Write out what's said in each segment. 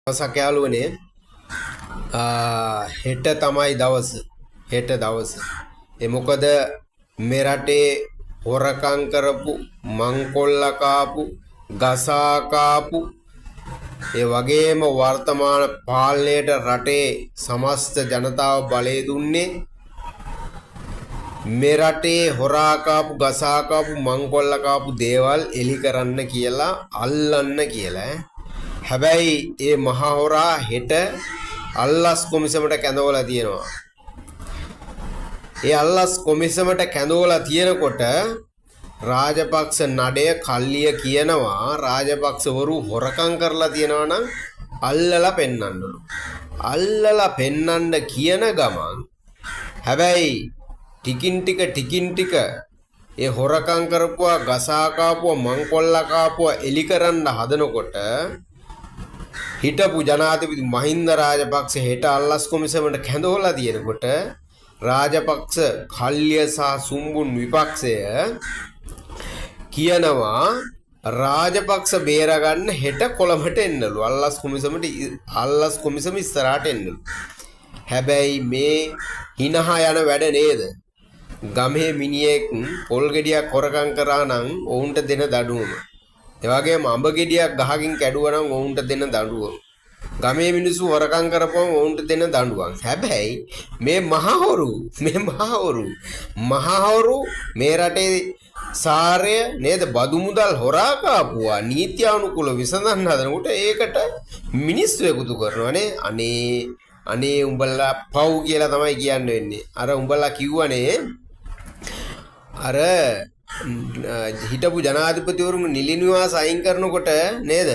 දවසක් යාළුවනේ. හෙට තමයි දවස. හෙට දවස. ඒ මොකද මේ රටේ හොරකම් කරපු, මංකොල්ල කාපු, ගසා කාපු, ඒ වගේම වර්තමාන පාලනයට රටේ සමස්ත ජනතාව බලය දුන්නේ මේ රටේ හොරා කාපු, ගසා කාපු, මංකොල්ල කාපු දේවල් එලි කරන්න කියලා, අල්ලන්න කියලා. හැබැයි ඒ මහ හොරා හෙට අල්ලස් කොමිසමට කැඳවලා තියෙනවා. ඒ අල්ලස් කොමිසමට කැඳවලා තියෙනකොට රාජපක්ෂ නඩය කල්ලිය කියනවා රාජපක්ෂවරු හොරකම් කරලා තියෙනවා නම් අල්ලලා පෙන්නන්නලු. අල්ලලා පෙන්නන්න කියන ගමන් හැබැයි ටිකින් ටික ටිකින් ටික ඒ හොරකම් කරපුවා, ගසා කාපුවා, මංකොල්ල කාපුවා එලි කරන්න හදනකොට හිටපු ජනාධිපති මහින්ද රාජපක්ෂ හෙට අල්ලස් කොමිසමට කැඳවලා තියෙනකොට රාජපක්ෂ කල්ලිය සහ සුම්බුන් විපක්ෂය කියනවා රාජපක්ෂ බේරගන්න හෙට කොළඹට එන්නලු, අල්ලස් කොමිසමට, අල්ලස් කොමිසම ඉස්සරහට එන්නලු. හැබැයි මේ හිනහා යන වැඩ නේද? ගමේ මිනිහෙක් පොල් ගෙඩියක් හොරකම් කරා නම් ඔවුන්ට දෙන දඩුවම. ඒ වගේම අඹ ගෙඩියක් ගහකින් කැඩුවා නම් ඔවුන්ට දෙන දඩුවම. ගමේ මිනිස්සු හොරකම් කරපුවම ඔවුන්ට දෙන දඬුවම්. හැබැයි මේ මහහොරු, මේ මහහොරු, මහහොරු මේ රටේ සාරය නේද, බදු මුදල් හොරා කාපුවා නීත්‍යානුකූල විසඳන්න හදනකොට ඒකට මිනිස්සු එකතු කරනවානේ. අනේ අනේ උඹලා පව් කියලා තමයි කියන්න වෙන්නේ. අර උඹලා කිව්වනේ අර හිටපු ජනාධිපතිවරුන් නිල නිවාස අයින් කරනකොට නේද?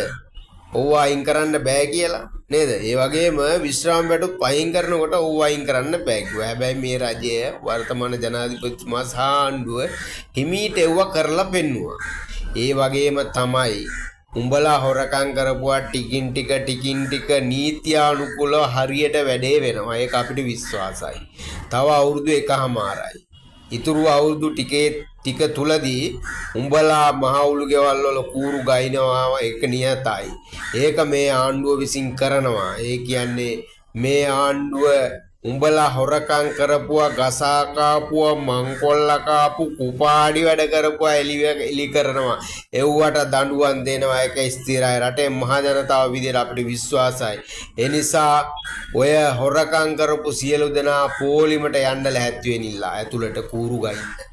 ඔව් අයින් කරන්න බෑ කියලා නේද? ඒ වගේම විශ්‍රාම වැටුප් අයින් කරනකොට ඔව් අයින් කරන්න බෑ කිව්වා. හැබැයි මේ රජය වර්තමාන ජනාධිපතිතුමා සහ ආණ්ඩුව හිමීට එව්ව කරලා පෙන්නුවා. ඒ වගේම තමයි උඹලා හොරකම් කරපුවා ටිකින් ටික ටිකින් ටික නීත්‍යානුකූලව හරියට වැඩේ වෙනවා. ඒක අපිට විශ්වාසයි. තව අවුරුදු එකහමාරයි. ඉතුරු අවුරුදු ටිකේ ටික තුලදී උඹලා මහ උළු ගෙවල් වල කූරු ගයින්නවා, ඒක නියතයි. ඒක මේ ආණ්ඩුව විසින් කරනවා. ඒ කියන්නේ මේ ආණ්ඩුව උඹලා හොරකම් කරපුවා, ගසා කාපුවා, මංකොල්ල කාපු, කුපාඩි වැඩ කරපුවා එලි කරනවා. එව්වට දඬුවම් දෙනවා. ඒක ස්ථිරයි. රටේ මහ ජනතාව විදියට අපිට විශ්වාසයි. ඒ නිසා ඔය හොරකම් කරපු සියලු දෙනා පොලිමට යන්න ලැහැත්ති වෙනිලා ඇතුළට කූරු ගයින්න.